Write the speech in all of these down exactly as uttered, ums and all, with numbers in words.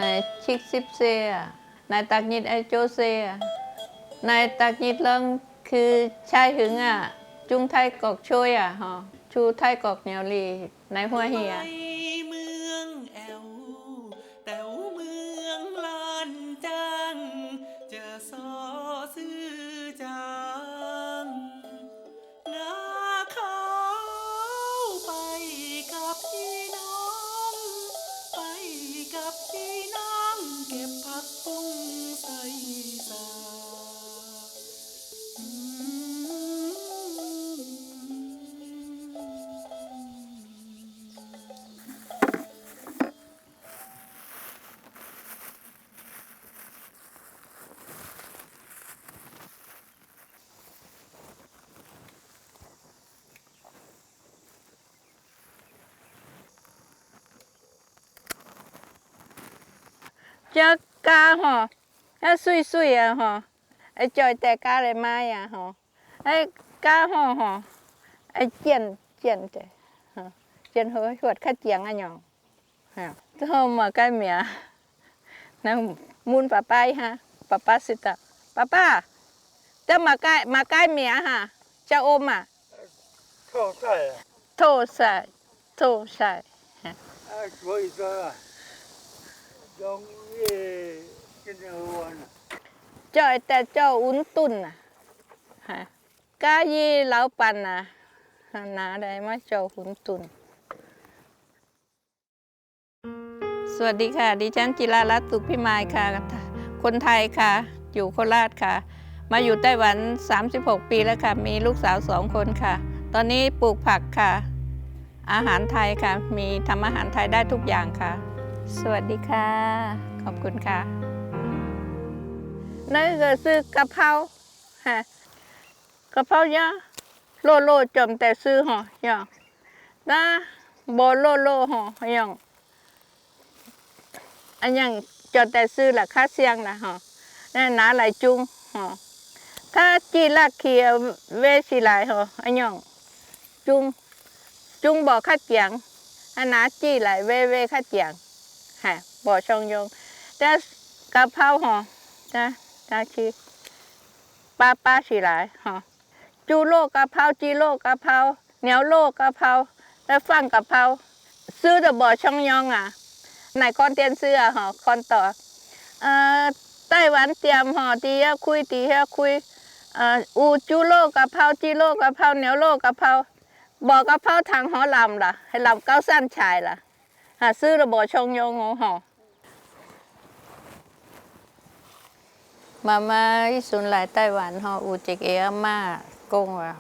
哎，七十歲啊，𠊎逐日愛做事啊，𠊎逐日攏去採紅啊，種大角菜啊，吼，煮大角料理，𠊎歡喜啊。 這薑吼，這水水啊吼，愛摘忒薑來賣啊吼，這薑好吼，愛剪剪忒，吼，剪好，發較靚恁樣。 哈，這號麼个名？𠊎問爸爸一下，爸爸識得。爸爸，這麼个，麼个名哈？叫什麼？豆菜啊。豆菜，豆菜。哈。啊，所以說啊，容易真的好玩啊。叫，叫餛飩啊。哈，嘉義老闆啊，拿來嘛叫餛飩。 สวัสดีค่ะ ดิฉันจิราลัตน์ สุขพิมายค่ะ คนไทยค่ะ อยู่โคราชค่ะ มาอยู่ไต้หวัน สามสิบหก ปีแล้วค่ะ มีลูกสาวสองคนค่ะ ตอนนี้ปลูกผักค่ะ อาหารไทยค่ะ มีทำอาหารไทยได้ทุกอย่างค่ะ สวัสดีค่ะ ขอบคุณค่ะ 那個是กะเพรา 哈，กะเพรา呀，老老做毋得食吼，呀。 該無老老吼，恁樣，恁樣做得食啦，較香啦吼。該拿來種吼，佢枝落去挖起來吼，恁樣種，種無較靚，啊拿枝來挖挖較靚，嘿，無相用。該个泡吼，拿，拿去，拔，拔起來吼。 豬肉个泡、雞肉个泡、牛肉个泡、該飯个泡，食都無相樣啊。𠊎看電視啊吼，看到，呃，台灣店吼，佇遐開，佇遐開，呃，有豬肉个泡、雞肉个泡、牛肉个泡，無个泡通好淋啦，係淋高山菜啦。 啊，食都無相樣哦吼。媽媽以前來台灣吼，有一个阿嬤講啊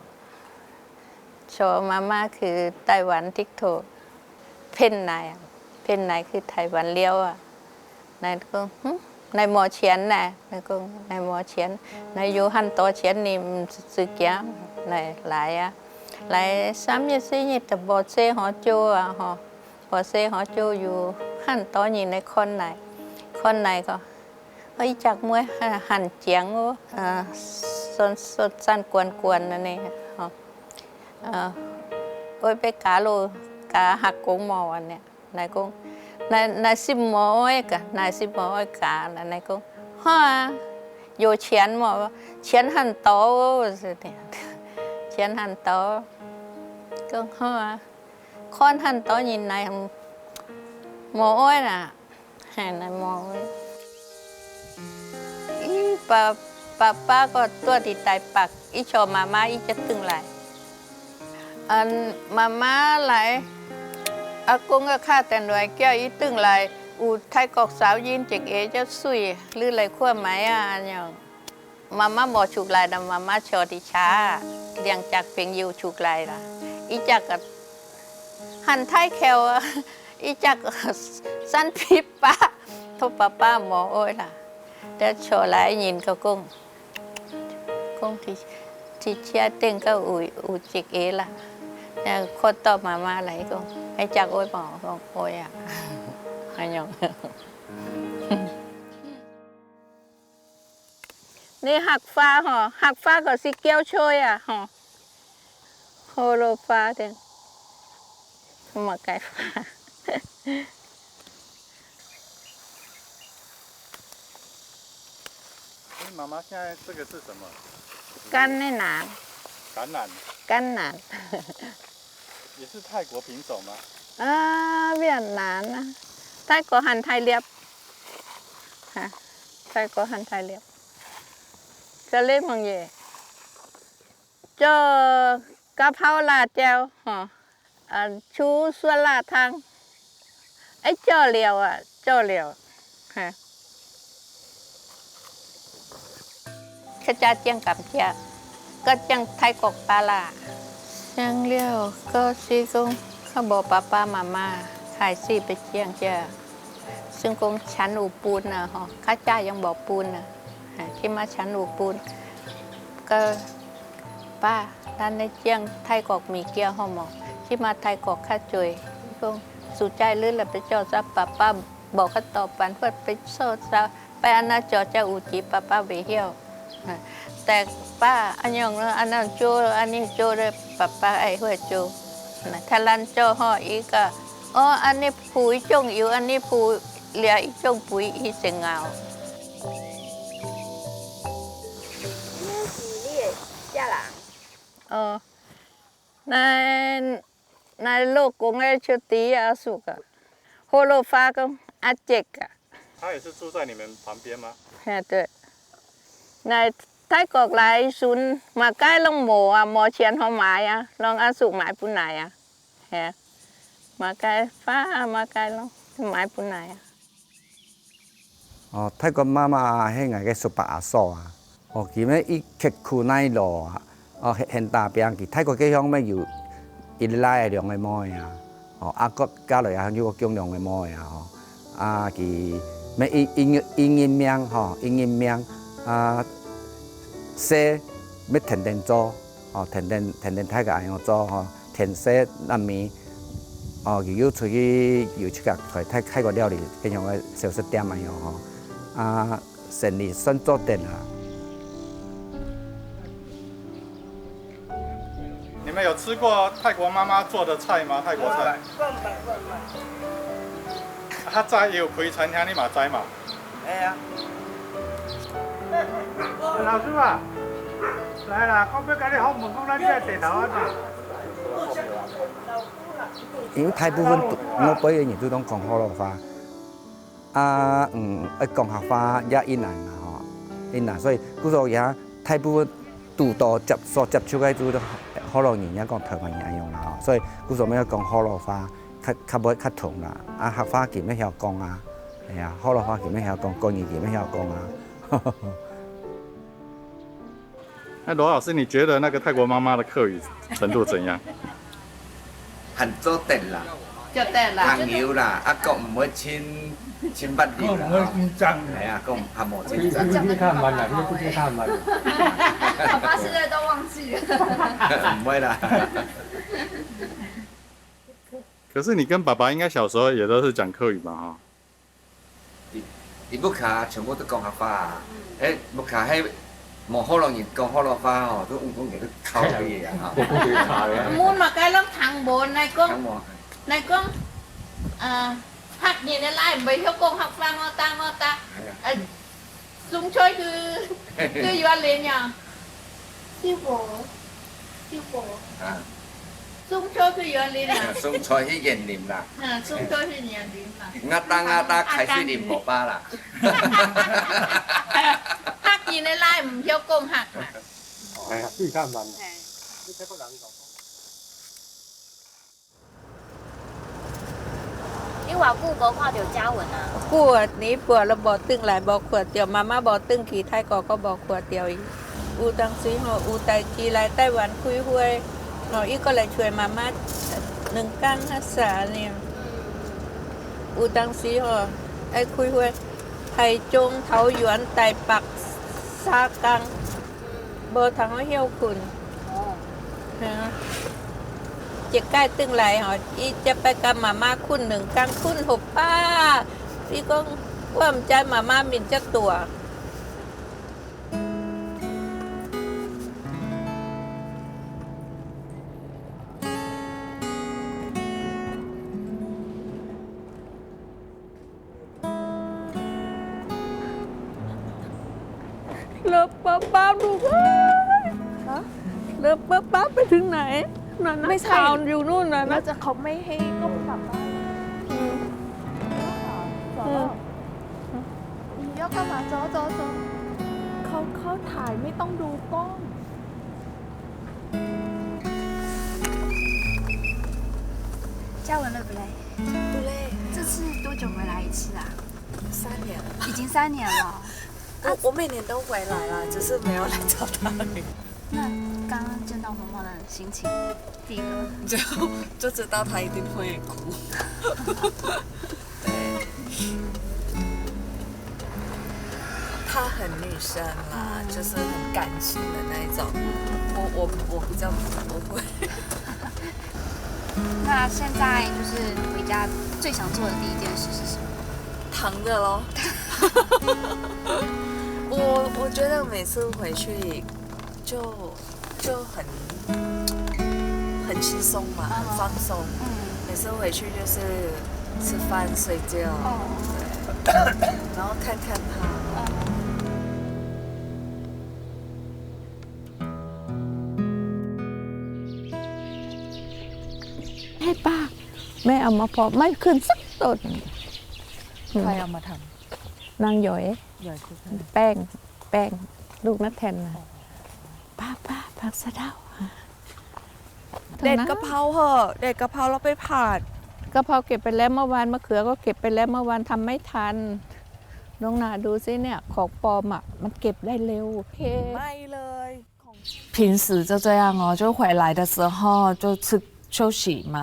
，𢯭媽媽去台灣佚佗，騙𠊎啊，騙𠊎去台灣尞啊。𠊎講，嗯， 𠊎無錢呢，𠊎講，𠊎無錢，𠊎有恁多錢你毋使驚，𠊎來啊。來三月四月就無事好做啊吼，無事好做有恁多人來看𠊎，看𠊎个，𠊎一隻妹還，還靚哦，呃，瘦，瘦，瘦乾乾个呢，吼，呃，會分嫁咯，嫁客公無恁呢。 𠊎講，𠊎，𠊎係無愛嫁，𠊎係無愛嫁，𠊎講，好啊，有錢無？錢很多哦，係的，錢很多。講好啊，看恁多人來，無愛啦，嘿，𠊎無愛。佢爸，爸爸个蹛佇台北，佢𢯭媽媽一直轉來。 嗯，媽媽來，阿公个敲電話叫佢轉來，有泰國小人一个隻水，你來看覓啊，恁樣。媽媽無出來啦，媽媽坐佇車，兩隻朋友出來啦，一隻个喊太巧啊，一隻个山皮巴，都爸爸無愛啦。 該坐來人就講，講佇，佇車頂个有，有一个啦，啊，看到媽媽來講，愛食愛無？講愛啊，恁樣。你客話吼，客話就是叫菜啊吼。 好老花的，麼个花？妈妈，现在这个是什么？橄榄啊。橄榄。橄榄。也是泰国品种吗？啊，越南啊，泰国還大粒。哈，泰國還大粒。這裡問耶，做个泡辣椒，吼，啊，煮酸辣湯。 哎，做了啊，做了，嘿。客家種甘蔗，个種泰國芭樂。生了，个是講，較無爸爸媽媽，開始會種个，算講錢有分啊，吼，較早樣無分啊，嘿，這馬錢有分。个 爸，咱來種泰國物件好無？這馬泰國較濟，講暑假日來要做啥，爸爸無較多辦法要做啥，愛安怎做才有錢，爸爸袂曉。嗯，但爸，恁樣咯，恁樣做，恁樣做咧，爸爸愛會做。嗯，他咱做好一個，哦，恁樣 補一種油，恁樣補，這一種肥，伊先咬。恁樣是你个食啦？哦，𠊎，𠊎老公个就弟阿叔个，學老話講阿叔个。他也是住在你們旁邊嗎？嘿，對。𠊎泰國來時，麼个攏無啊，無錢好買啊，攏阿叔買分𠊎啊。 嘿，麼个花啊，麼个咯，買分𠊎啊。哦，泰國媽媽係𠊎个叔伯阿嫂啊。哦，佢乜一刻苦耐勞啊。哦，很，很打拚，佢泰國該鄉乜有一倈兩个妹啊。哦，啊，个嫁來啊，又降兩个妹啊，吼。啊，佢乜一，一，一人命吼，一人命啊，事乜天天做。 哦，天天，天天大家恁樣做吼，天色暗暝，哦，佢又出去有自家開，開，開個料理，該樣个小食店恁樣吼，啊，生理算做得啦。你們有吃過泰國媽媽做的菜嗎？泰國菜？有啦，有啦。啊，佢有開餐廳，你嘛知嘛？ 哎呀。老師啊，來啦，講要甲你訪問，講咱這个地頭啊。因為大部分都，我輩个人都攏講學老話，啊，嗯，愛講客話也困難啦吼，困難，所以故所以啊，大部分堵到接，所接觸个都係學老人，也講台灣人恁樣啦吼，所以故所愛講學老話。 較，較無較通啦。啊，客話佢乜曉講啊，哎呀，學老話佢乜曉講，國語佢乜曉講啊。那羅老師，你覺得那個泰國媽媽的客語程度怎樣？還做得啦，做得啦。朋友啦，啊，講毋會親，親捌你啦，講毋會緊張。哎呀，講較無緊張。你，你較慢啦，你較慢啦。爸爸現在都忘記了。毋會啦。可是你跟爸爸應該小時候也都是講客語吧，哈？你，你屋下全部都講客話啊？嗯。欸，屋下係無學老人講學老話吼，都毋講佢都靠你啊，哈。我不覺得差的。問麼个攏聽無，來講，聽無。來講，呃，客人个來毋會曉講客話，我打，我打。哎呀。呃， 送菜去，去園林呀。師傅，師傅。啊。送菜去園林啊。送菜去園林啦。嗯，送菜去園林啦。我打我打開始啉無飽啦。客人个來毋曉講客話。哎呀，對他們。哎。 你偌久無看到嘉文啊？久啊，年半了無轉來，無看到，媽媽無轉去，大哥哥無看到伊。有當時吼，有代誌來台灣開會，吼，伊過來揣媽媽，兩工啊三呢。有當時吼，愛開會，台中、桃園、台北三工。 無通好休睏。哦。係啊。一擺轉來吼，伊才會佮媽媽睏兩工，睏好飽。伊講，我毋知媽媽面遮大。แล้วป้าป้าดู ฮะ แล้วป้าป้าไปถึงไหน นั่นนะ ไม่ใช่ ข่าวอยู่นู่นน่ะนะ แล้วจะ เขาไม่ให้ก็ป้าป้า อืม 走了 อืม 你要干嘛？走走走。เขาเขาถ่ายไม่ต้องดูกล้อง。嘉文累不累？不累。这次多久回来一次啊？三年了。已经三年了。我我每年都回来啦，只是没有来找他而已。那刚刚见到妈妈的心情，第一个就就知道他一定会哭。对，她很女生啦，就是很感性的那一种。我我我比较不会。那现在就是回家最想做的第一件事是什么？躺着咯。我我觉得每次回去就就很很轻松嘛，很放松。嗯，每次回去就是吃饭睡觉，对，然后看看他。ให้ป้า แม่เอามาเพาะไม่ขึ้นสักต้น ใครเอามาทำ นางหยอย หยอยคือใคร แป้ง แป้ง ลูกน้าแทนน่ะ ป้าป้า ผักสะเดา เด็ดกะเพราเหอะ เด็ดกะเพราแล้วไปผัด กะเพราเก็บไปแล้วเมื่อวาน มะเขือก็เก็บไปแล้วเมื่อวาน ทำไม่ทัน น้องนาดูสิเนี่ย ของปลอมอ่ะ มันเก็บได้เร็ว โอเค ไม่เลย 平时就这样哦，就回来的时候就吃休息嘛，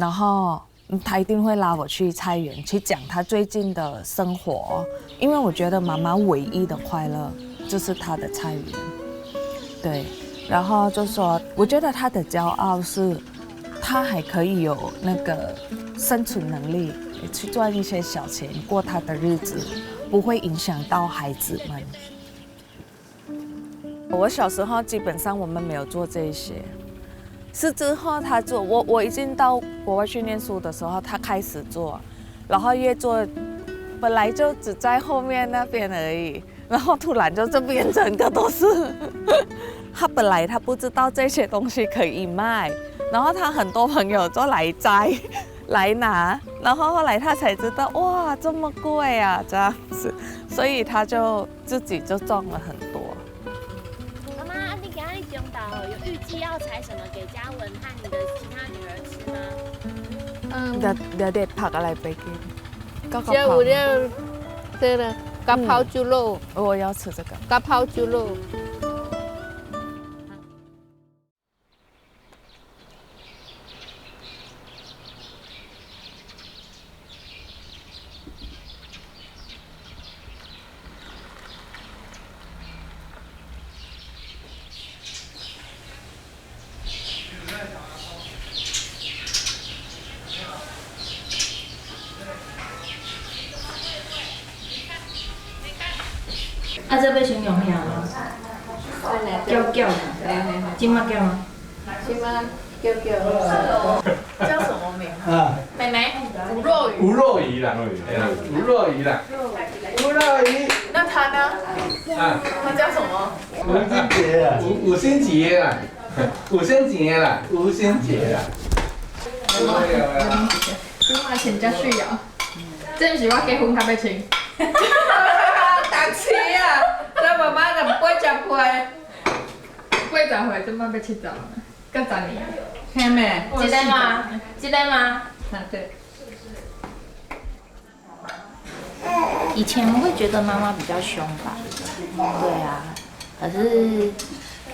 然后嗯他一定会拉我去菜园去讲他最近的生活，因为我觉得妈妈唯一的快乐就是她的菜园，对，然后就说，我觉得她的骄傲是，她还可以有那个生存能力，去赚一些小钱过她的日子，不会影响到孩子们。 我小时候基本上我们没有做这一些，是之后他做，我我已经到国外去念书的时候，他开始做，然后越做，本来就只在后面那边而已，然后突然就这边整个都是。他本来他不知道这些东西可以卖，然后他很多朋友就来摘，来拿，然后后来他才知道，哇，这么贵啊，这样子，所以他就自己就种了很多。妈妈，你今日中晝有预计要采什么给嘉文和你的其他女儿吃吗？嗯，เดี๋ยวเดี๋ยวเด็ดผักอะไรไปกินก็กะเพรา เจ้าเรียกเจอเลยกะเพราจุโล 我要吃这个 กะเพราจุโล 啊，這杯先用遐咯。叫叫啦，今嘛叫啊。今嘛叫叫。叫什麼名？啊，妹妹，吳若雨。吳若雨啦，吳若雨啦，吳若雨。那他呢？啊，他叫什麼？五星級啊，五五星级啦，五星级啦，五星级啦。今嘛請假去啊。 真是我結婚較要請。當時啊，所以媽媽就八十歲，八十歲，這擺要七十啊，到十年。係咩？這个嗎？這个嗎？啊，對。以前我会觉得妈妈比较凶吧，对啊，可是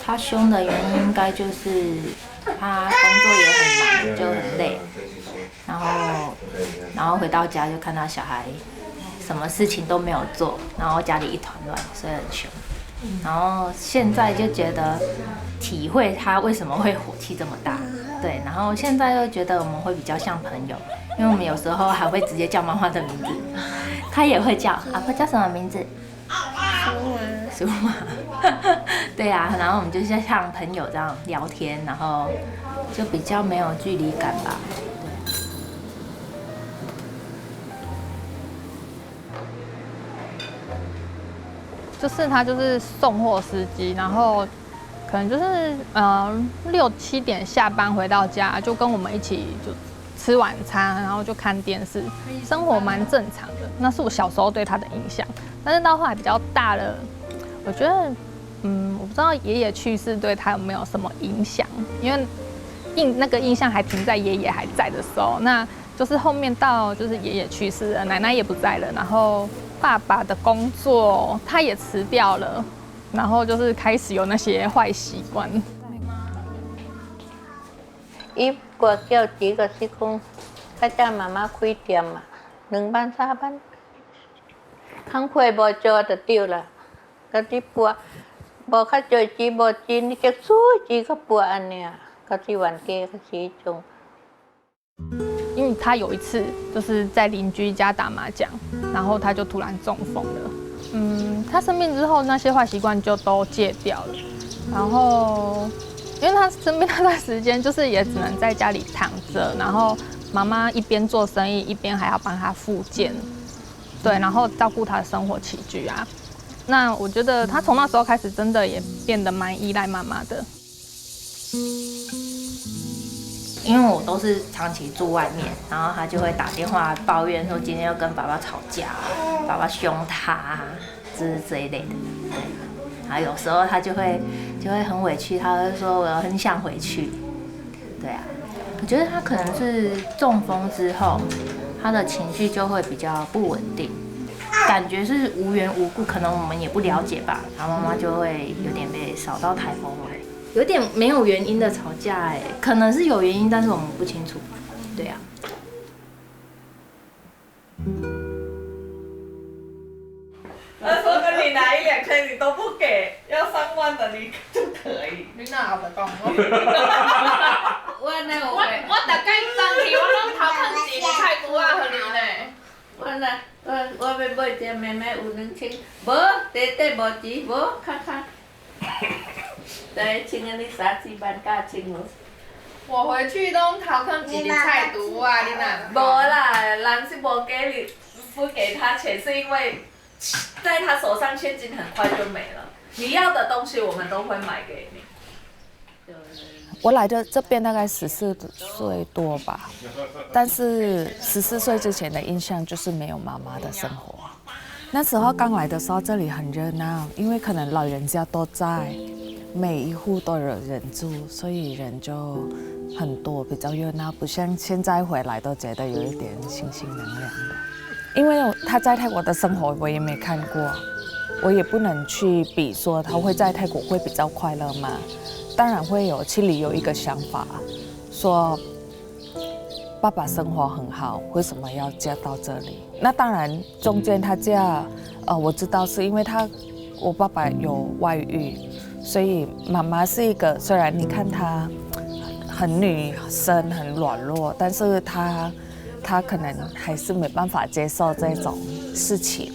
她凶的原因应该就是她工作也很忙，就很累，然后然后回到家就看到小孩什么事情都没有做，然后家里一团乱，所以很凶。然后现在就觉得体会他为什么会火气这么大，对，然后现在又觉得我们会比较像朋友，因为我们有时候还会直接叫妈妈的名字，他也会叫，阿婆叫什么名字？苏妈。苏妈。对啊，然后我们就是像朋友这样聊天，然后就比较没有距离感吧。对。就是他就是送货司机，然后可能就是呃六七点下班回到家，就跟我们一起就吃晚餐，然后就看电视，生活蛮正常的。那是我小时候对他的印象，但是到后来比较大了，我觉得，嗯，我不知道爷爷去世对他有没有什么影响，因为印那个印象还停在爷爷还在的时候，那就是后面到就是爷爷去世了，奶奶也不在了，然后爸爸的工作他也辞掉了，然后就是开始有那些坏习惯。伊跋筊錢个時講，較早媽媽開店嘛，兩萬三萬，工課無做就對啦。家己跋，無較濟錢無錢，你就出去去跋安尼啊，家己冤家个時陣。因为他有一次就是在邻居家打麻将，然后他就突然中风了。嗯，他生病之后那些坏习惯就都戒掉了。然后，因为他生病那段时间，就是也只能在家里躺着，然后妈妈一边做生意，一边还要帮他复健，对，然后照顾他的生活起居啊。那我觉得他从那时候开始，真的也变得蛮依赖妈妈的。因为我都是长期住外面，然后他就会打电话抱怨说今天又跟爸爸吵架，爸爸凶他啊，就是这一类的。对，然后有时候他就会就会很委屈，他会说我很想回去。对啊，我觉得他可能是中风之后，他的情绪就会比较不稳定，感觉是无缘无故，可能我们也不了解吧。然后妈妈就会有点被扫到台风尾，有点没有原因的吵架哎，可能是有原因，但是我们不清楚。对啊。他说跟你拿一两千你都不给，要上万的你就可以。你哪会讲？我呢，我我大概一张去，我拢偷看一个菜脯啊，互你呢。我呢，我我要买一个妹妹有两千，无，短短无钱，无，看看。来，请你三四万价请我。我回去都偷看一个菜脯啊，你哪？无啦，人是无给你，不给他钱，是因为在他手上现金很快就没了。你要的东西我们都会买给你。我来的这边大概十四岁多吧，但是十四岁之前的印象就是没有妈妈的生活。那时候刚来的时候，这里很热闹，因为可能老人家都在，每一户都有人住，所以人就很多，比较热闹，不像现在回来都觉得有一点清清凉凉的。因为他在泰国的生活我也没看过，我也不能去比说他会在泰国会比较快乐吗？当然会有，心里有一个想法，说爸爸生活很好，为什么要嫁到这里？那当然中间他嫁，呃，我知道是因为他我爸爸有外遇，所以妈妈是一个虽然你看她很女生很软弱，但是她她可能还是没办法接受这种事情。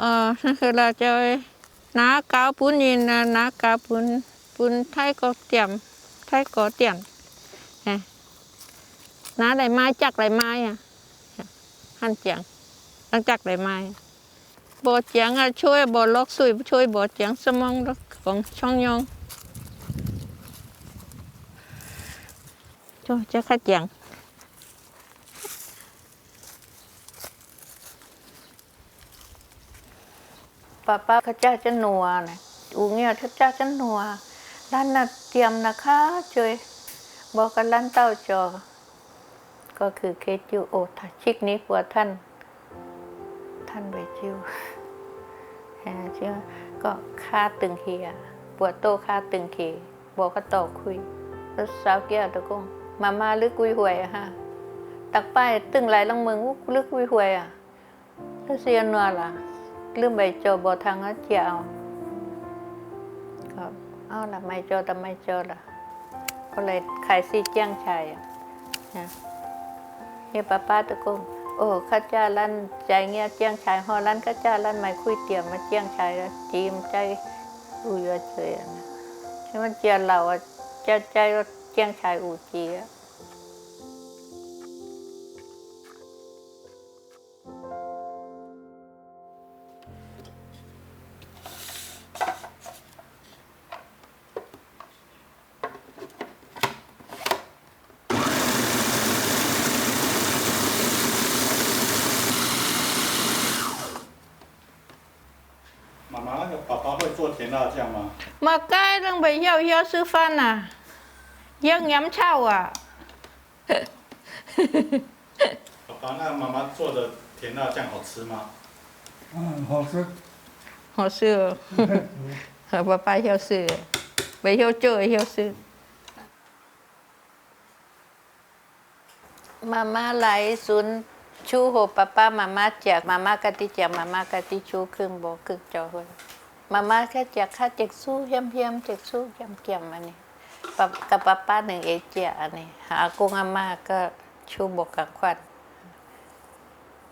哦，辣椒个，拿交分人啊，拿交分分泰國店，泰國店，嘿，拿來賣，摘來賣啊，還靚，當摘來賣。無靚啊，菜無落水，菜無靚，什麼都講像樣，就這較靚。 爸爸較早真爛呢，有影較早真爛，咱若店若較濟，無甲咱鬥做，過去溪酒哦，讀七年半趁，趁袂少，嘿，就過較長去啊，跋倒較長去，無法度開。我掃囝就講，媽媽你幾歲啊哈？逐擺轉來攏問我你幾歲啊？該時節哪啦，你毋做無通啊食哦。哦，哦啦，毋做就毋做啦。後來開始種菜啊，啊，你爸爸就講，哦，較早咱在這種菜吼，咱較早咱買開店啊，種菜啊，錢毋知有偌濟啊。你們食老啊，才知種菜有錢啊。 媽媽，爸爸會做甜辣醬嗎？麼个人袂曉，曉食飯啊，曉拈草啊。爸爸，那媽媽做的甜辣醬好吃嗎？嗯，好吃。好食哦。爸爸曉食，袂曉做，會曉食。 媽媽來時陣，煮好爸爸媽媽食，媽媽家己食，媽媽家己煮，囥無囥做伙。媽媽較食較結酥鹹鹹，結酥鹹鹹恁呢。爸，佮爸爸兩个食恁呢，阿公阿媽个就無仝款。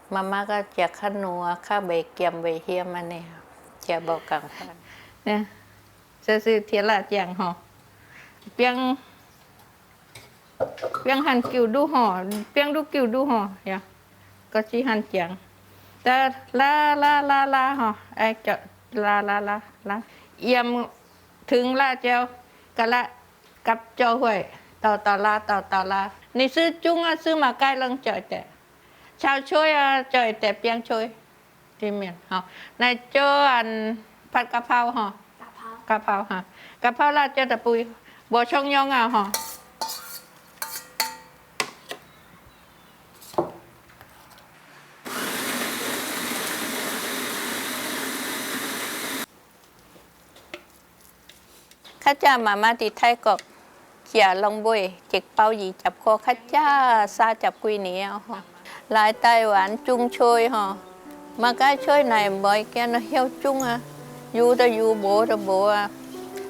媽媽个食較軟啊，較袂鹹袂鹹恁呢，食無仝款。嗯，這是甜辣醬吼，放 放還久就好，放就久就好，呀，過去還強。再拉拉拉拉吼，哎，叫拉拉拉拉，鹽、糖、辣椒，佮辣，佮做伙，倒倒拉，倒倒拉。你食粽啊，食麼个攏做得，炒菜啊，做得，放菜。 裡面吼，來做恁白咖啡吼，咖啡。咖啡哈，咖啡啦，這个杯無重樣啊吼。較早媽媽佇泰國食攏買一包二十箍，較早三十幾年啊吼。來台灣種菜吼，麼个菜哪會無，見到曉種啊，有就有，無就無啊。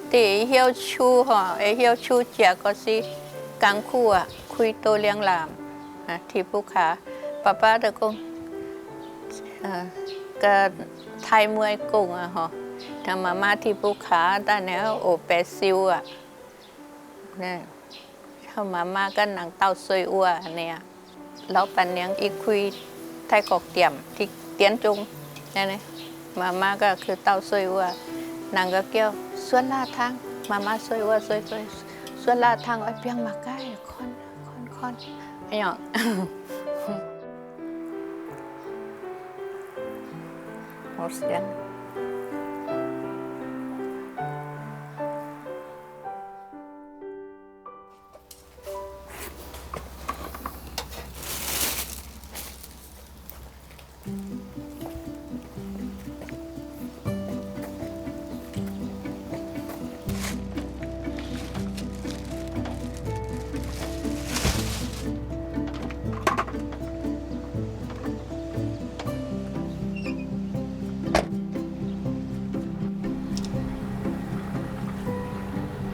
第一曉手吼，會曉手食，可是艱苦啊，開刀兩粒。 啊，地步跤，爸爸就講，啊，佮大妹講啊吼，同媽媽地步跤，等下學白繡啊。呢，然後媽媽佮人鬥睡臥啊，恁呢啊。老闆娘一開泰國店，佇店中，恁呢，媽媽佮去鬥睡臥，人个叫酸辣湯，媽媽睡臥睡睡，酸辣湯愛放麼个，看看看。 哎呀，好香。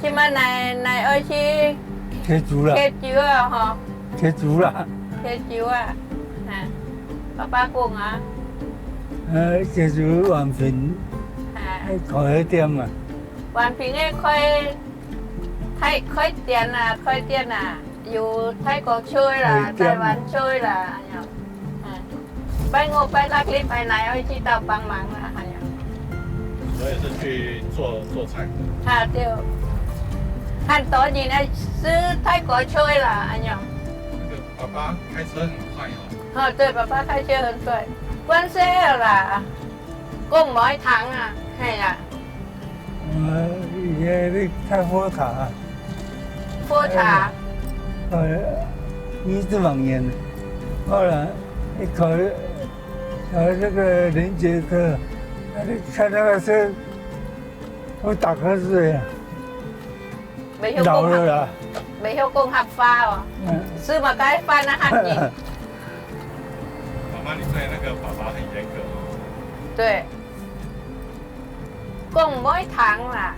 這擺來，來愛去切豬啦。切豬啊，吼。切豬啦。切豬啊，哈，爸爸講啊。呃，切豬完成，哈。開店啊。完成个開，開，開店啊，開店啊。 有泰國菜啦，哎，對。台灣菜啦，哎呀，嗯，拜五、拜六、禮拜來愛去到幫忙啦，哎呀。我也是去做，做菜。啊，對，很多人來吃泰國菜啦，哎呀。那個爸爸開車很快哦。哦，對，爸爸開車很快，關係了啦。 講毋會聽啊，係啊。呃，伊个你讀火柴啊。火柴。呃，你這方面，後來一考，考這個連結科，那你看那個是會打瞌睡啊。 袂曉講客，老了啦。袂曉講客話哦。嗯。食麼个飯啊，客人。媽那你对那个爸爸很严格吗？对，讲毋会听啦。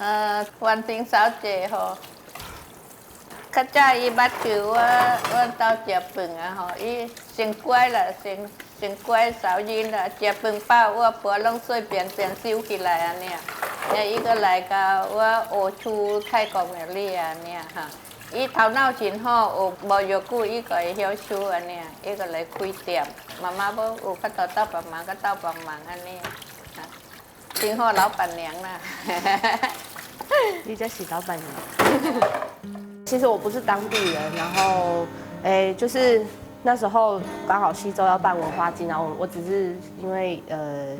呃，婉婷小姐吼，较早伊捌去我我兜食饭啊吼，伊真乖啦，真真乖小人啦，食饭饱，我婆攏随便便收起来安尼啊。啊，伊个来到我学厝泰国料理安尼啊哈。伊头脑真好，有无偌久伊个会晓收安尼啊，伊个来开店，妈妈无有法度斗帮忙，个斗帮忙安尼啊。真好老板娘啦。你就是老板娘。其实我不是当地人，然后，诶，就是那时候刚好溪州要办文化祭，然后我我只是因为呃，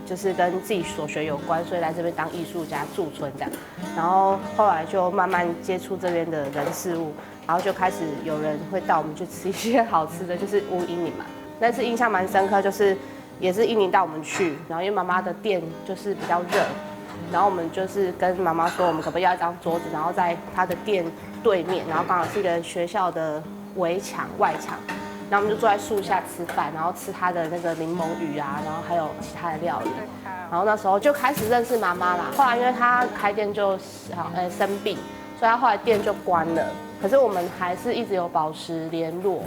就是跟自己所学有关，所以来这边当艺术家驻村这样。然后后来就慢慢接触这边的人事物，然后就开始有人会带我们去吃一些好吃的，就是乌衣林嘛。但是印象蛮深刻，就是也是印尼带我们去，然后因为妈妈的店就是比较热，然后我们就是跟妈妈说，我们可不可以要一张桌子，然后在她的店对面，然后刚好是一个学校的围墙外墙，然后我们就坐在树下吃饭，然后吃她的那个柠檬鱼啊，然后还有其他的料理，然后那时候就开始认识妈妈啦。后来因为她开店就好呃生病，所以她后来店就关了。可是我们还是一直有保持联络。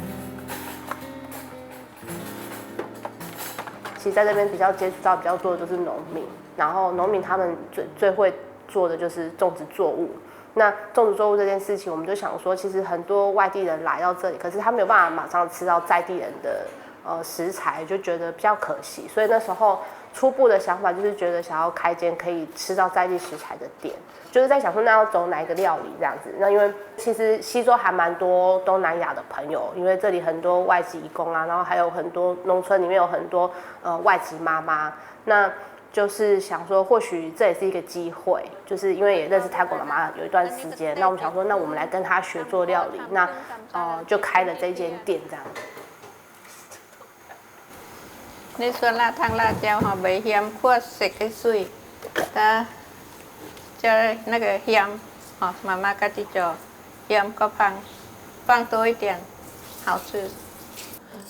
其实在这边比较接触到比较多的就是农民，然后农民他们最最会做的就是种植作物。那种植作物这件事情，我们就想说，其实很多外地人来到这里，可是他没有办法马上吃到在地人的呃食材，就觉得比较可惜。所以那时候初步的想法就是觉得想要开间可以吃到在地食材的店，就是在想说那要走哪一个料理这样子。那因为其实溪州还蛮多东南亚的朋友，因为这里很多外籍移工啊，然后还有很多农村里面有很多呃外籍妈妈，那就是想说或许这也是一个机会，就是因为也认识泰国妈妈有一段时间，那我们想说，那我们来跟她学做料理，那呃就开了这一间店这样。你说辣汤辣椒吼，袂鹹，喝食个水，它叫那个鹹，吼，妈妈家己做，鹹个放，放多一点，好吃。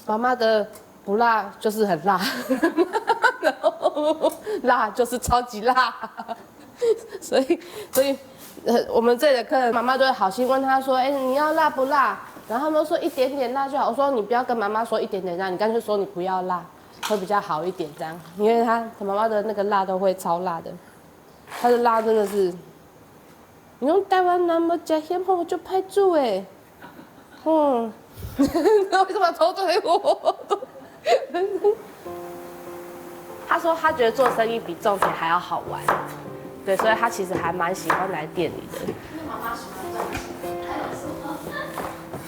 妈妈的不辣就是很辣，然后辣就是超级辣，所以所以呃，我们这里的客人妈妈都会好心问他说：“哎、你要辣不辣？”然后他们都说一点点辣就好。我说：“你不要跟妈妈说一点点辣，你干脆说你不要辣，会比较好一点这样。”因为他他妈妈的那个辣都会超辣的，他的辣真的是，你用台湾人要加盐吼就拍住哎。 嗯，你为什么偷对我？他说他觉得做生意比种田还要好玩，对，所以他其实还蛮喜欢来店里的。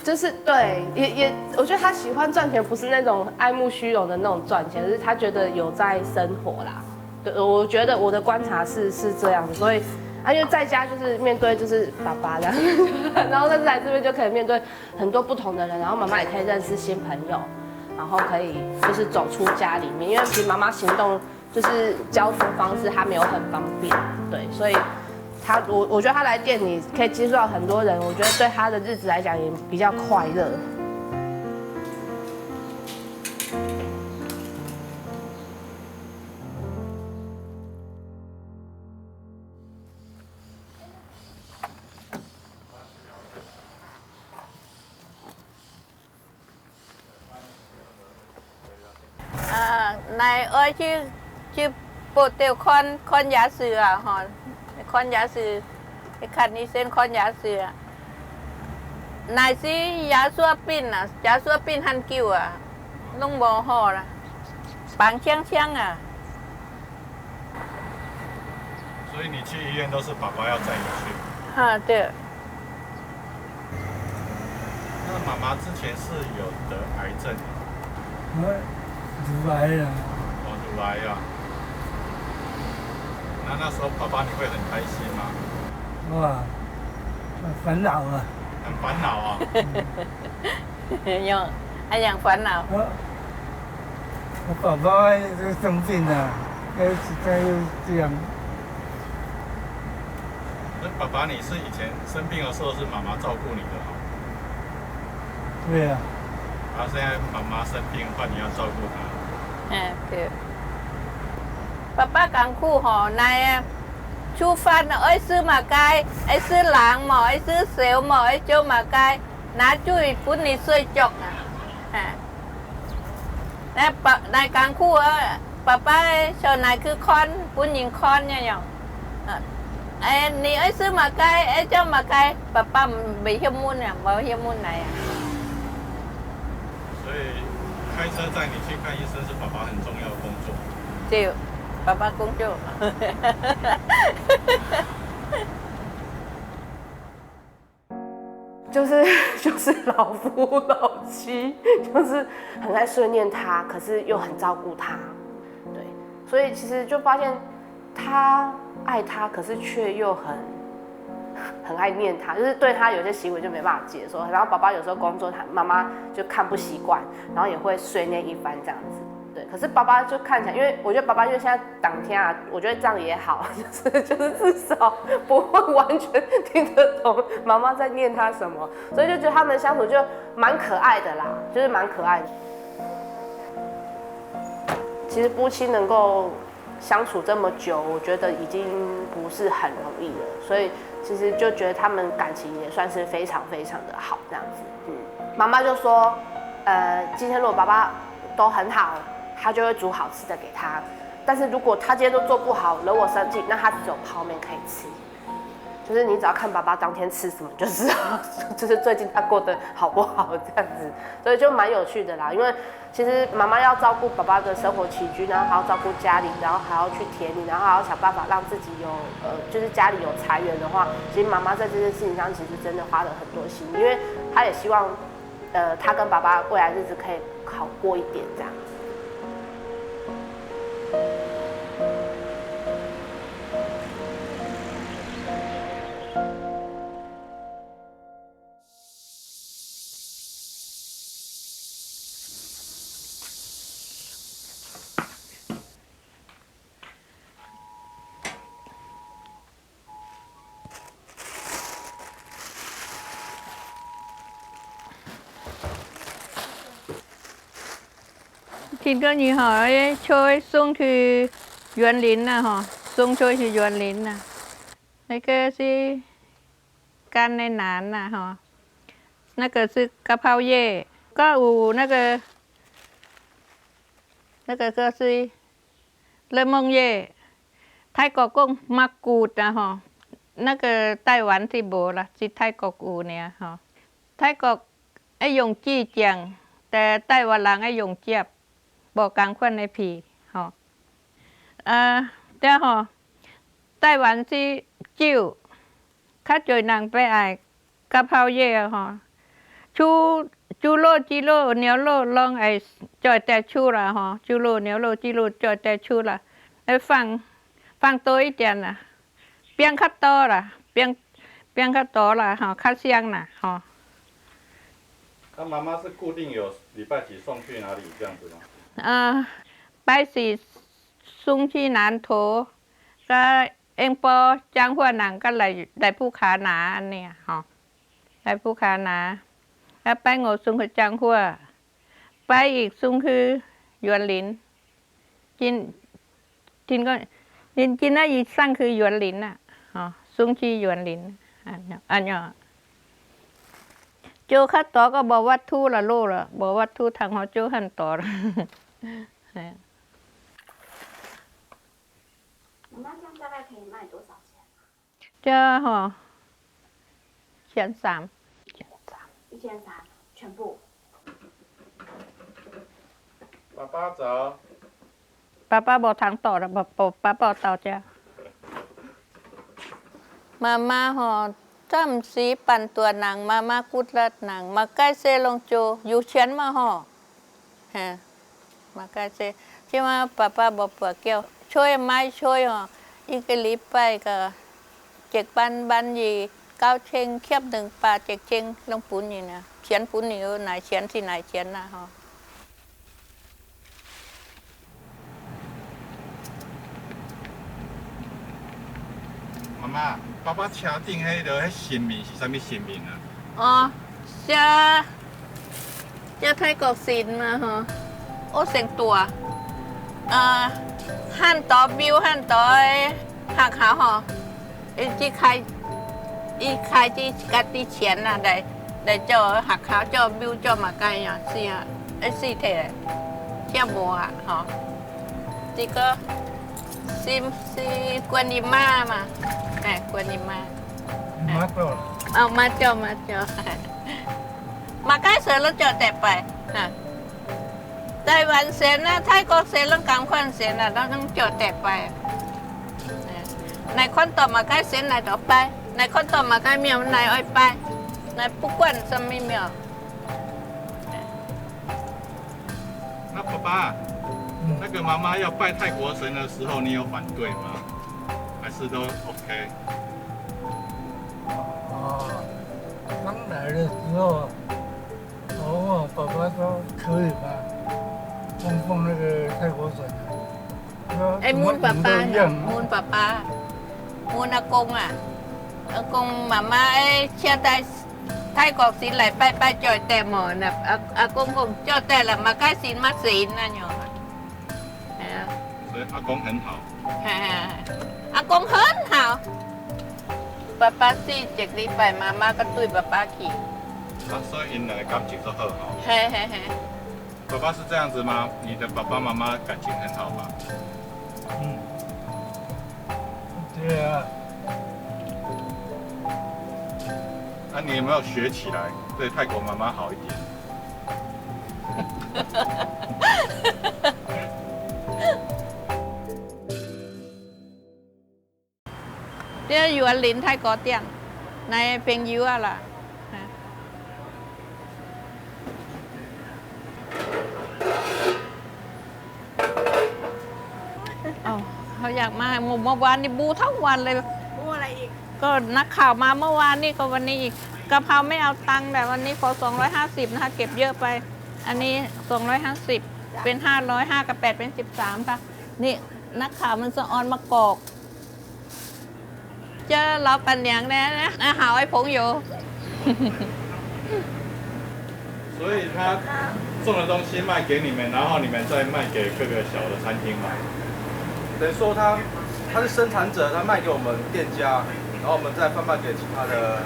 就是对，也也，我觉得他喜欢赚钱，不是那种爱慕虚荣的那种赚钱，是他觉得有在生活啦。对，我觉得我的观察是是这样子，所以啊，因为在家就是面对就是爸爸这样，然后但是来这边就可以面对很多不同的人，然后妈妈也可以认识新朋友，然后可以就是走出家里面，因为其实妈妈行动就是交通方式她没有很方便，对，所以她我我觉得她来店里可以接触到很多人，我觉得对她的日子来讲也比较快乐。啊，若爱去去报道看看夜市啊吼，看夜市，去看医生看夜市啊。若是耶稣病啊，耶稣病很久啊，拢无好啦，放轻轻啊。所以你去医院都是爸爸要载你去。啊，对。那妈妈之前是有得癌症，我乳癌啦，哦，乳癌啊。那那时候爸爸你会很开心吗？哇，很烦恼啊。很烦恼啊。有，还想烦恼。我我爸爸就生病了，哎，实在是这样。那爸爸，你是以前生病的时候是妈妈照顾你的吗？对啊，然后现在妈妈生病，换你要照顾她。嗯，对。爸爸艱苦吼，来啊，煮饭愛食麼个？愛食冷無？愛食燒無？愛食麼个？拿水分你水足啊。哎，來爸來艱苦啊，爸爸想來去看，分人看个樣。哎，你愛食麼个？愛食麼个？爸爸袂曉問啊，無曉問來啊。所以开车载你去看医生是爸爸很重要的工作。对，爸爸工作。就是就是老夫老妻，就是很爱思念他，可是又很照顾他，对，所以其实就发现他爱他，可是却又很很爱念他，就是对他有些行为就没办法接受。然后爸爸有时候工作，他妈妈就看不习惯，然后也会碎念一番这样子。对，可是爸爸就看起来，因为我觉得爸爸因为现在当天啊，我觉得这样也好，就是就是至少不会完全听得懂妈妈在念他什么，所以就觉得他们相处就蛮可爱的啦，就是蛮可爱的。其实夫妻能够相处这么久，我觉得已经不是很容易了，所以其实就觉得他们感情也算是非常非常的好这样子。嗯，妈妈就说，呃，今天如果爸爸都很好，他就会煮好吃的给他。但是如果他今天都做不好，惹我生气，那他只有泡面可以吃。就是你只要看爸爸当天吃什么，就知道就是最近他过得好不好这样子，所以就蛮有趣的啦。因为其实妈妈要照顾爸爸的生活起居，然后还要照顾家里，然后还要去田里，然后还要想办法让自己有呃，就是家里有财源的话，其实妈妈在这件事情上其实真的花了很多心，因为她也希望呃，她跟爸爸未来日子可以好过一点这样子。今个日吼，愛就送去園林啦吼，送就去園林啦。那个是柑仔蘭啦吼，那个是甲泡葉，个有那个那个个是檸檬葉。泰国讲mangkuk啊吼，那个台湾是无啦，只泰国有呢吼。泰国 愛用籽種，在台灣人愛用接，無仝款个皮吼。啊，對吼，台灣是酒，較濟人會愛甲泡葉啊吼。豬豬肉、雞肉、牛肉攏愛做得出啦吼，豬肉、牛肉、雞肉做得出啦，愛放放多一點啦。 冰較多啦，冰冰較多啦吼，較香啦吼。那妈妈是固定有礼拜几送去哪里这样子吗？呃，拜四送去南投，甲永保彰化人甲來來布卡拿安尼啊吼，來布卡拿，啊拜五送去彰化，拜一送去園林。 今今个，今今仔日送去園林啊，吼，送去園林，安樣安樣。就較大个無法度啦，老啦，無法度通好就很大啦。嘿。你那这样大概可以卖多少钱？这吼，千三。一千三，全部。爸爸早。爸爸无通到了，爸爸爸爸到遮。妈妈吼，暂时半大人，妈妈骨力人，嘛该说拢做，有钱嘛吼。嘿，嘛该说，即马爸爸无法叫，吹卖吹吼，一個禮拜个，一萬萬二九千，欠兩百一千，攏分人啊，錢分人，哪錢是哪錢啦，吼。 媽媽，爸爸車頂彼个，彼神明是啥物神明啊？哦，寫，寫泰國神嘛吼，我先讀啊。呃，恁多廟，恁多个學校吼，伊只開，伊開只家己錢啊，來，來做學校，做廟，做麼个啊，是啊，會死忒咧，寫無啊，吼。 這個是，是觀音媽嘛，哎，觀音媽。媽祖。哦，媽祖，媽祖。麼个神攏做得拜，哈。台灣神啊，泰國神攏仝款神啊，攏，攏做得拜。哎，來看到麼个神來就拜，來看到麼个廟來愛拜，來不管啥物廟。 那爸爸，嗯。那個媽媽要拜泰國神的時候，你有反對嗎？還是都OK？哦，剛來的時候，我問我爸爸說可以嗎？供奉那個泰國神啊。他說哎，問爸爸，什麼神都一樣啊。問爸爸，問阿公啊，阿公媽媽，哎，現在 泰國神來拜拜做得無？那阿，阿公講做得啦，麼个神麼神那樣啊。哎呀。所以阿公很好。嘿，嘿，嘿。阿公很好。爸爸死一禮拜，媽媽个對爸爸去。啊，所以𪜶兩个感情都很好。嘿，嘿，嘿。 爸爸是這樣子嗎？你的爸爸媽媽感情很好嗎？嗯，對啊。那你有沒有學起來，對泰國媽媽好一點？這有人鄰泰國店，來朋友啊啦。哦，好อยากมา เมื่อวานนี้บูทั้งวันเลย บูอะไรอีก ก็นักข่าวมาเมื่อวานนี้ก็วันนี้อีก กะเพราไม่เอาตังค์แต่วันนี้ขอสองร้อยห้าสิบนะคะ เก็บเยอะไป อันนี้สองร้อยห้าสิบ เป็นห้าร้อย ห้ากับแปดเป็นสิบสามค่ะ นี่นักข่าวมันสะออนมากอก เจอ老板娘呢，那好的朋友。所以他种的东西卖给你们，然后你们再卖给各个小的餐厅吗？等于说他，他是生产者，他卖给我们店家，然后我们再贩卖给其他的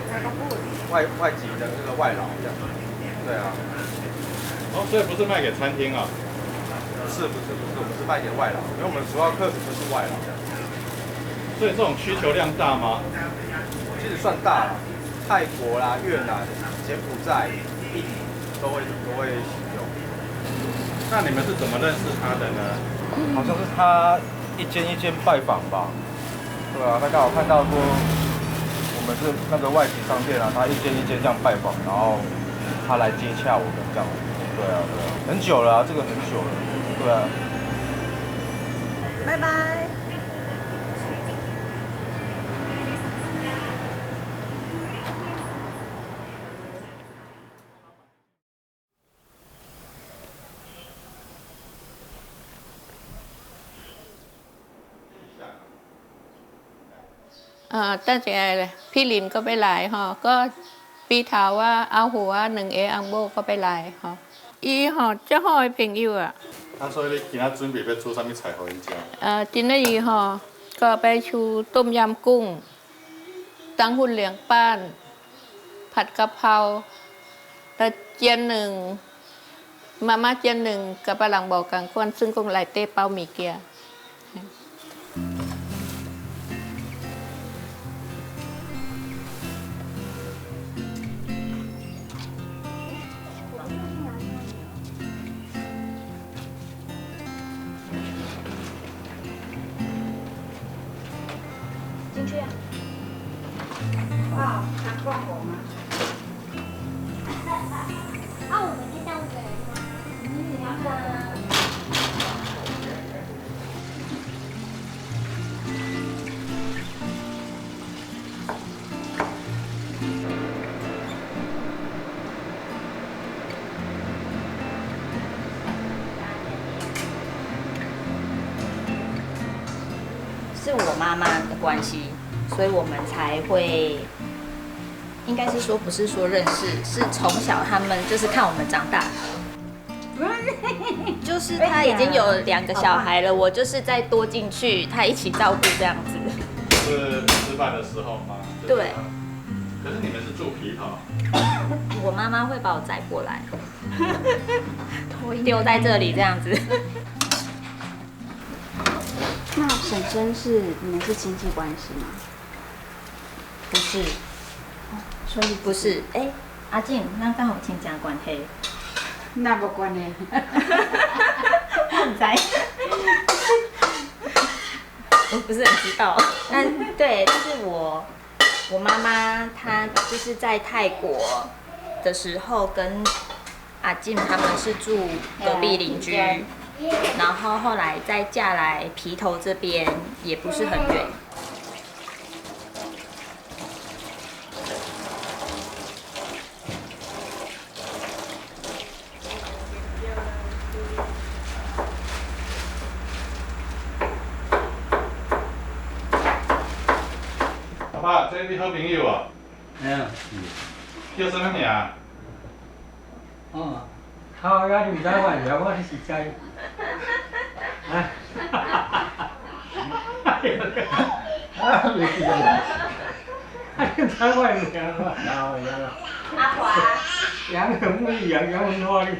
外，外籍的那个外劳这样。对啊。哦，所以不是卖给餐厅啊？不是，不是，不是，我们是卖给外劳，因为我们主要客群就是外劳这样。 所以这种需求量大吗？其实算大了，泰国啦、越南、柬埔寨、印尼都会，都会使用。那你们是怎么认识他的呢？好像是他一间一间拜访吧，对啊，他刚好看到说我们是那个外籍商店啊，他一间一间这样拜访，然后他来接洽我们这样，对啊，对啊，很久了啊，这个很久了，对啊。拜拜。 啊，等一下，พี่ลินก็ไปหลายฮอ ก็ปีเถาว่า เอาหัว หนึ่งเอ อังโบก็ไปหลายฮอ อีฮอ เจ้าฮอยเพ่งอยู่อ่ะ 啊，所以你今仔準備欲煮啥物菜予𪜶食？呃，今仔日吼，ก็ไปชูต้มยำกุ้ง ตังหุ่นเหลียงป้าน ผัดกะเพรา แล้วเจียนหนึ่ง มาม่าเจียนหนึ่ง กับปลาหลังบ่อกลางควน ซึ่งกุ้งไหลเต้เป้าหมี่เกี๊ยว 进去啊。啊，拿罐头吗？啊，我们就这样子来吗？嗯，好的。妈妈的关系，所以我们才会，应该是说不是说认识，是从小他们就是看我们长大。就是他已经有两个小孩了，我就是再多进去，他一起照顾这样子。是吃饭的时候吗？对。可是你们是住皮头？我妈妈会把我载过来，丢在这里这样子。那婶婶是你们是亲戚关系吗？不是，所以不是。哎，阿静，那刚好亲家关系。那无关系。我很在意。我不是很知道，但对，就是我，我妈妈她就是在泰国的时候跟阿静他们是住隔壁邻居，然后后来再嫁来皮头这边也不是很远。阿爸，这是你好朋友啊？哎呀，叫什么名？哦，好，啊，你毋知我了，我是实在，哎，啊，袂记得，啊，你毋知我名，我老个啊，阿华，杨永义，杨永华，你是？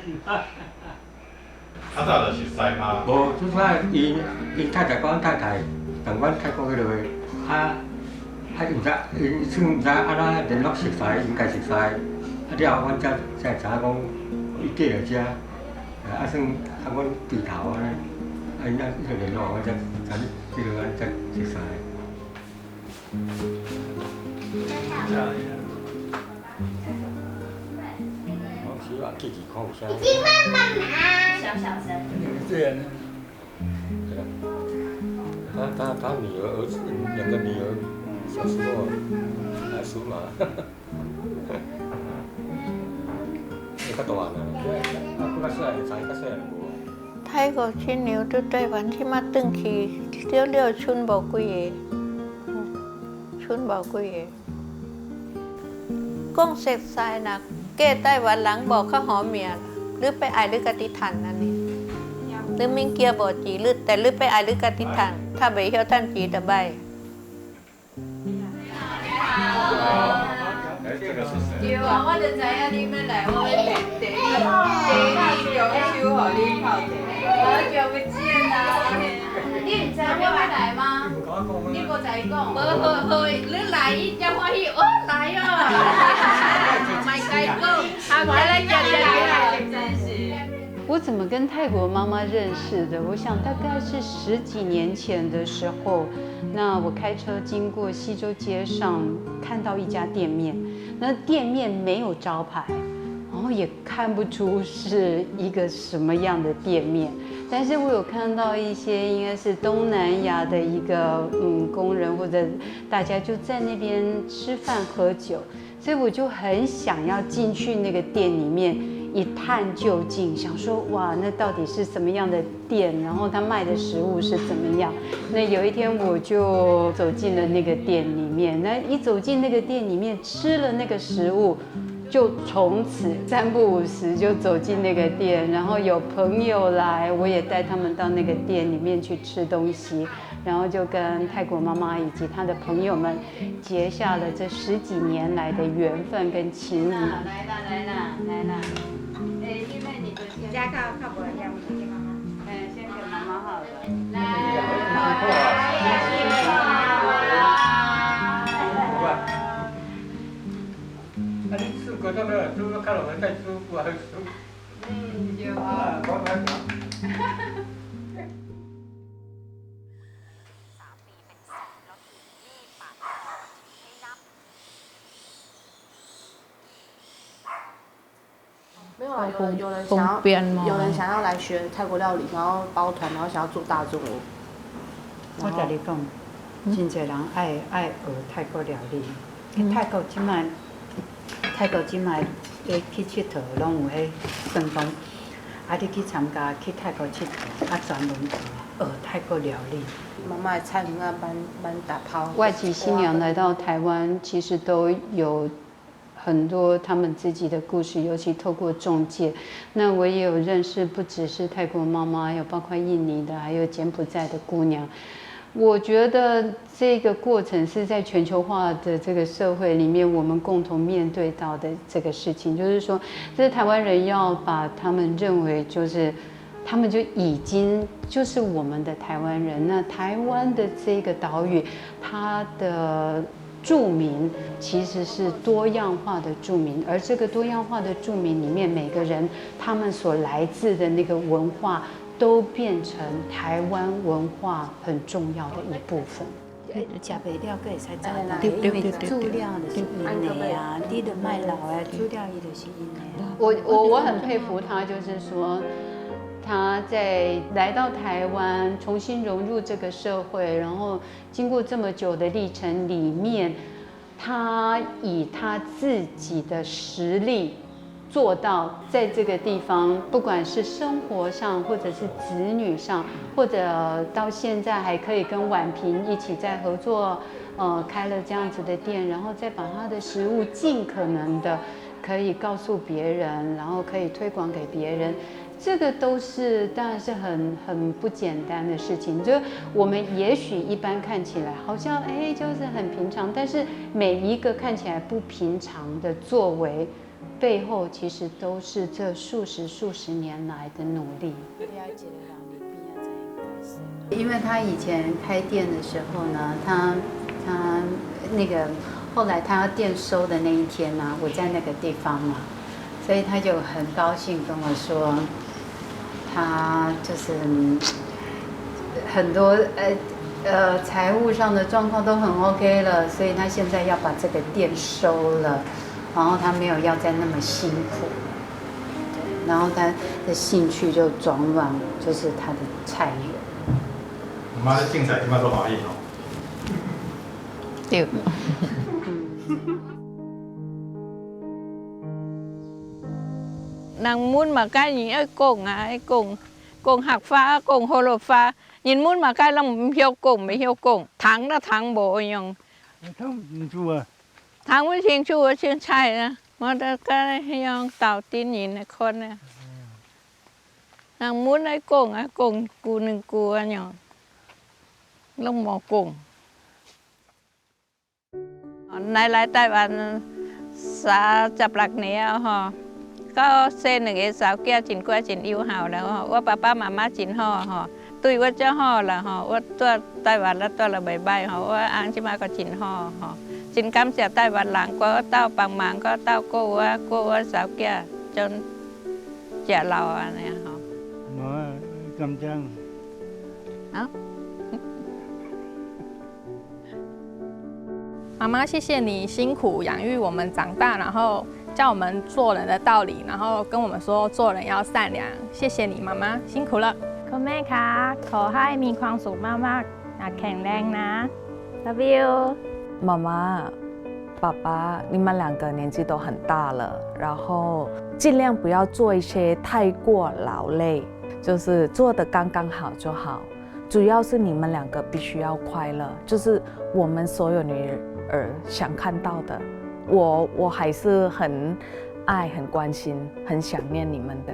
较早就熟识吗？无，就是讲，伊伊太太甲阮太太，同阮太太迄落，啊，啊，毋知，伊算毋知安怎联络熟识，应该熟识，啊了后，阮才才知影讲，伊嫁来遮，啊，算啊，阮对头安尼，啊，因啊，伊就联络，阮才才迄落安尼才熟识。 我希望自己看有啥。小小声。这样呢？他他他女儿儿子两个女儿，小时候还属马，你较大呢，啊，不较细个，差较细个无。 泰國親娘對台灣這馬轉去，少了賰無幾个，嗯，賰無幾个。講實在啦，嫁台灣人無較好命啦，你愛愛你家己趁安尼。你物件無錢，你但你愛愛你家己趁，較袂曉趁錢就歹。 哎，这个是谁？对啊，我就知影你要来，我要第第一第一个用手互你泡茶，好久不见啊！你毋知我要来吗？你无甲伊讲？好好好，你来，伊才欢喜，哦，来哦！莫甲伊讲，好，来来来来来，真是。我怎么跟泰国妈妈认识的？我想大概是十几年前的时候，那我开车经过溪洲街上，看到一家店面，那店面没有招牌，然后也看不出是一个什么样的店面，但是我有看到一些应该是东南亚的一个嗯工人，或者大家就在那边吃饭喝酒，所以我就很想要进去那个店里面一探究竟，想说哇，那到底是什么样的店，然后他卖的食物是怎么样。那有一天我就走进了那个店里面，那一走进那个店里面，吃了那个食物，就从此三不五时就走进那个店，然后有朋友来，我也带他们到那个店里面去吃东西，然后就跟泰国妈妈以及她的朋友们结下了这十几年来的缘分跟情谊。来啦来啦来啦，哎，因为你的家教看不一样，你妈妈。哎，先给妈妈好了。来。啊，你煮过，到尾煮，看我们在煮，我还煮。嗯，对啊。啊，我来讲。 没有啦，有人有人想要，有人想要来学泰国料理，想要包团，然后想要做大众哦。我甲你讲，真侪人爱爱学泰国料理。泰国即卖，泰国即卖去去佚佗，拢有迄算讲，啊，你去参加去泰国佚佗，啊，专门做。呃，泰国料理。妈妈的菜很啊，蛮蛮打抛。外籍新娘来到台湾，其实都有很多他们自己的故事，尤其透过中介。那我也有认识，不只是泰国妈妈，有包括印尼的，还有柬埔寨的姑娘。我觉得这个过程是在全球化的这个社会里面，我们共同面对到的这个事情，就是说，这是台湾人要把他们认为就是他们就已经就是我们的台湾人。那台湾的这个岛屿，它的住民其实是多样化的住民，而这个多样化的住民里面，每个人他们所来自的那个文化，都变成台湾文化很重要的一部分。食袂了，个会使炸弹。因为煮了就是因的啊，你都卖老啊，煮了伊就是因的。我我我很佩服他，就是说他在来到台湾，重新融入这个社会，然后经过这么久的历程里面，他以他自己的实力。做到在这个地方，不管是生活上，或者是子女上，或者到现在还可以跟婉萍一起在合作，呃，开了这样子的店，然后再把他的食物尽可能的可以告诉别人，然后可以推广给别人，这个都是当然是很很不简单的事情。就我们也许一般看起来好像哎就是很平常，但是每一个看起来不平常的作为。背后其实都是这数十数十年来的努力。因为他以前开店的时候呢，他他那个后来他店收的那一天呢，我在那个地方嘛，所以他就很高兴跟我说，他就是很多呃呃财务上的状况都很 OK 了，所以他现在要把这个店收了。然后他没有要再那么辛苦，然后他的兴趣就转往就是他的菜园。妈的，凊彩起码都欢喜哦。对。人問嘛，該你愛講啊，愛講，講客話，講福佬話。人問嘛，該人毋曉講，毋曉講，聽都聽無樣。聽毋出啊。聽毋清楚，我凊彩啊。 我都个用到电影来看呢。人问来讲啊，讲古两句啊样，拢无讲。来来台湾三十六年啊吼，到生两个小囝真乖真有孝了吼，我爸爸妈妈真好吼。 对我真好啦吼，我蹛台灣啦，蹛了袂歹吼，我翁即擺个真好吼，真感謝台灣人，个鬥幫忙，个鬥顧我，顧我小囝，將食老安尼吼。無啊，感謝。好。 妈妈，谢谢你辛苦养育我们长大，然后教我们做人的道理，然后跟我们说做人要善良。谢谢你，妈妈，辛苦了。Komeka, ko hai mi kwang su mama, na keng leng na. Love you. 妈妈、爸爸，你们两个年纪都很大了，然后尽量不要做一些太过劳累，就是做的刚刚好就好。 主要是你们两个必须要快乐，就是我们所有女儿想看到的。我我还是很爱、很关心、很想念你们的。